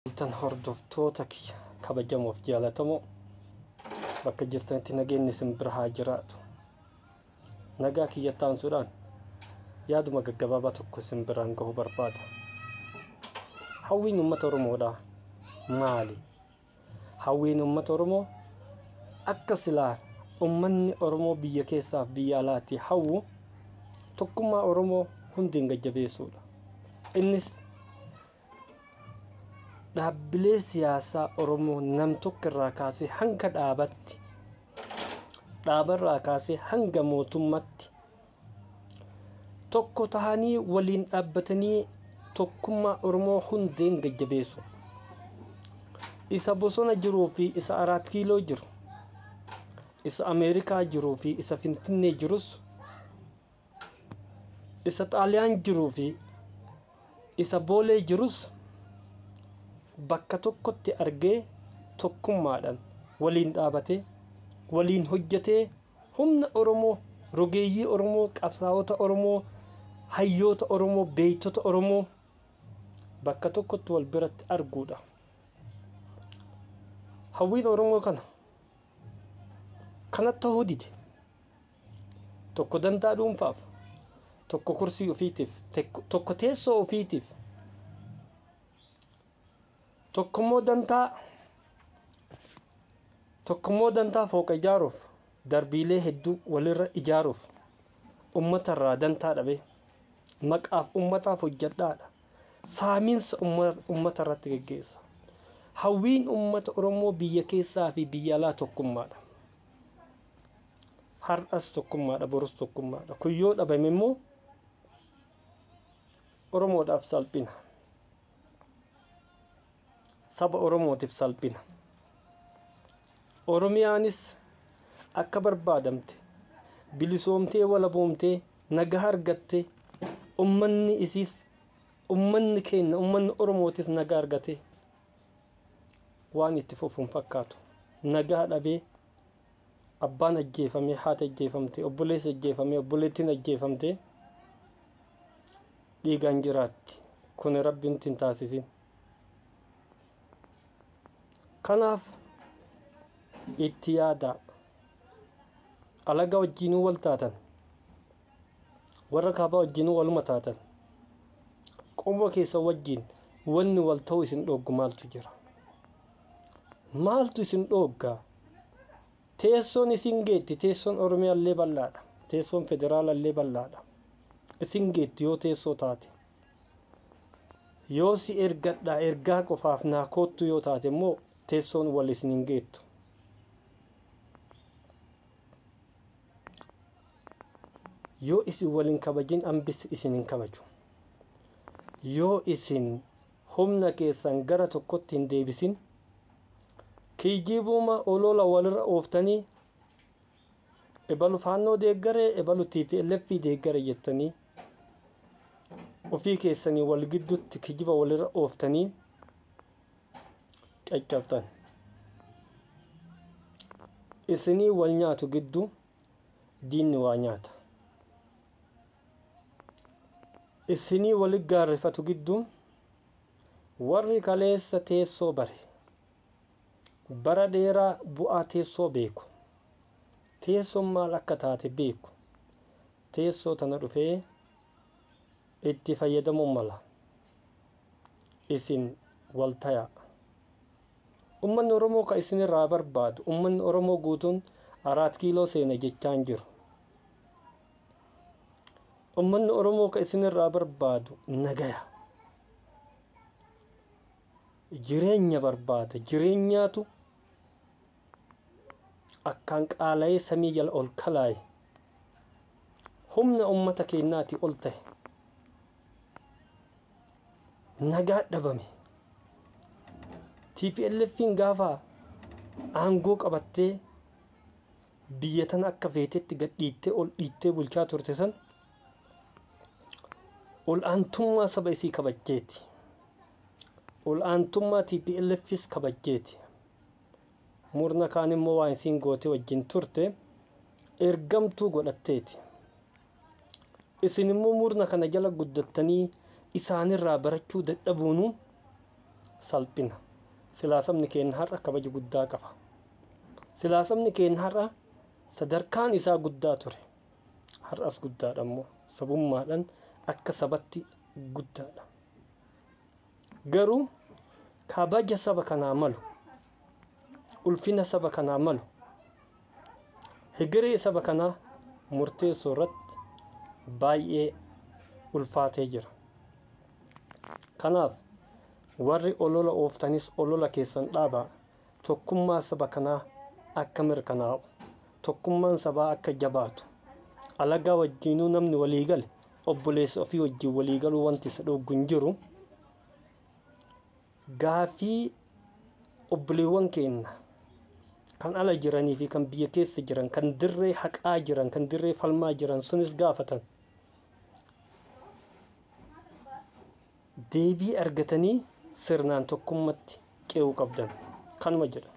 Tan hordoftoota kiyya kabajamoof jaalatamoo, bakka jirtanitti nageenyi isin bira haa jiraatu. Nagaa kiyya taansuudhaan yaaduma gaggabaabaa tokko isin biraan gahuu barbaada. Hawwiin uummata Oromoodhaa maali? Hawwiin uummata Oromoo akka silaa uummanni Oromoo biyya keessaaf biyya alaatti hawwu tokkummaa Oromoo hundeen gajjabeessuudha. Innis dhaabbilee siyaasaa Oromoo nam tokko irraa kaasee hanga dhaabatti, dhaabarraa kaasee hanga mootummatti tokko tahanii waliin dhaabbatanii tokkummaa Oromoo hundeen gajjabeessu. Isa bosona jiruu fi isa Araat Kiiloo jiru, isa Ameerikaa jiruu fi isa Finfinnee jirus, isa Xaaliyaan jiruu fi isa Boolee jirus bakka tokkotti argee tokkummaadhaan waliin dhaabatee waliin hojjetee humna Oromoo, rogeeyyii Oromoo, qabsaa'ota Oromoo, hayyoota Oromoo, beektota Oromoo bakka tokkotti wal biratti arguudha. Hawwiin Oromoo kana kanatti ta'uu dide. Tokko dantaa dhuunfaaf, tokko kursii ofiitiif, tokko teessoo ofiitiif, tokkommoo dantaa fooqa ijaaruuf, darbiilee hedduu walirra ijaaruuf uummatarraa dantaa dhabee maqaaf uummataaf hojjedhaadha. Saamiinsa uummata irratti geggeessa. Hawwiin uummata Oromoo biyya keessaa fi biyya alaa tokkummaadha. Har'as tokkummaadha, borus tokkummaadha. Kun yoo dhabame immoo Oromoodhaaf salphina. Saba Oromootiif salphina. Oromiyaanis akka barbaadamte bilisoomtee walaboomtee nagaa argattee, ummanni isiis, ummanni keenya, ummanni Oromootis nagaa argatee waan itti fufuun fakkaatu. Nagaa dhabee abbaan ajjeefamee, haati ajjeefamtee, obboleessi ajjeefamee, obboleettiin ajjeefamtee dhiigaan jiraatti. Kun Rabbi nutti hin taasisin. Kanaaf itti yaadaa. Alagaa wajjinuu wal taatan, warra kaabaa wajjinuu waluma taatan, qomoo keessa wajjin wanni wal ta'uu isin dhooggu maaltu jira? Maaltu isin dhooggaa? Teessoon isin geetti, teessoon Oromiyaa illee bal'aadha, teessoon federaala illee bal'aadha. Isin geetti yoo teessoo taate. Yoo si ergadhaa ergaa qofaaf naa koottu yoo taate immoo teessoon wal isin hin geettu. Yoo isin wal hin kabajin hambis isin hin kabaju. Yoo isin humna keessan gara tokkotti hin deebisin, kiijibuma olola walirra ooftanii ebalu faannoo deeggaree, ebalu TPLF deeggare jettanii ofii keessanii wal gidduutti kijiba walirra ooftanii caccabtan. Isinii wal nyaatu gidduu diinni waa nyaata. Isinii wali gaarrifatu gidduu warri kaleessa teessoo bare bara dheeraa bu'aa teessoo beeku, teessoon maal akka taate beeku, teessoo tana dhufee itti fayyadamuun mala. Isin wal tayaa. Uummanni Oromoo ka isinirraa barbaadu, uummanni Oromoo guutuun 4 kiiloo seena jechaan jiru. Uummanni Oromoo ka isinirraa barbaadu nagaya. Jireenya barbaada. Jireenyaatu akkaan qaala'ee samii jala ol kalaa'e. Humna uummata keenyaati ol ta'e. Nagaa dhabame. TPLF'n gaafa aangoo qabattee biyya tana akka feetetti gad dhiittee ol dhiittee bulchaa turte san ol aantummaa saba isii kabajjeeti. Ol aantummaa TPLFs kabajjeeti. Murna kaan immoo waan isiin gootee wajjin turte ergamtuu godhatteeti. Isin immoo murna kana jala guddattanii isaanirraa barachuu dadhabuunu Salphina. Silaa sabni keenya har'a kabaja guddaa qaba. Silaa sabni keenya har'a sadarkaan isaa guddaa ture. Har'as guddaadha immoo sabummaadhaan akka sabatti guddaadha. Garuu kabaja saba kanaa malu, ulfina saba kanaa malu, hegeree saba kanaa murteessuu irratti baay'ee ulfaatee jira. Kanaaf warri olola ooftanis olola keessan dhaabaa. Tokkummaa saba kanaa akka mirkanaa'u, tokkummaan sabaa akka jabaatu, alagaa wajjiinuu namni walii gale obboleessa ofii wajjin walii galuu wanti isa dhowwu hin jiru. Gaafii obboleewwan keenya kan ala jiranii fi kan biyya keessa jiran, kan dirree haqaa jiran, kan dirree falmaa jiran sunis gaafatan deebii argatanii sirnaan tokkummatti ce'uu qabdan. Kanuma jedha.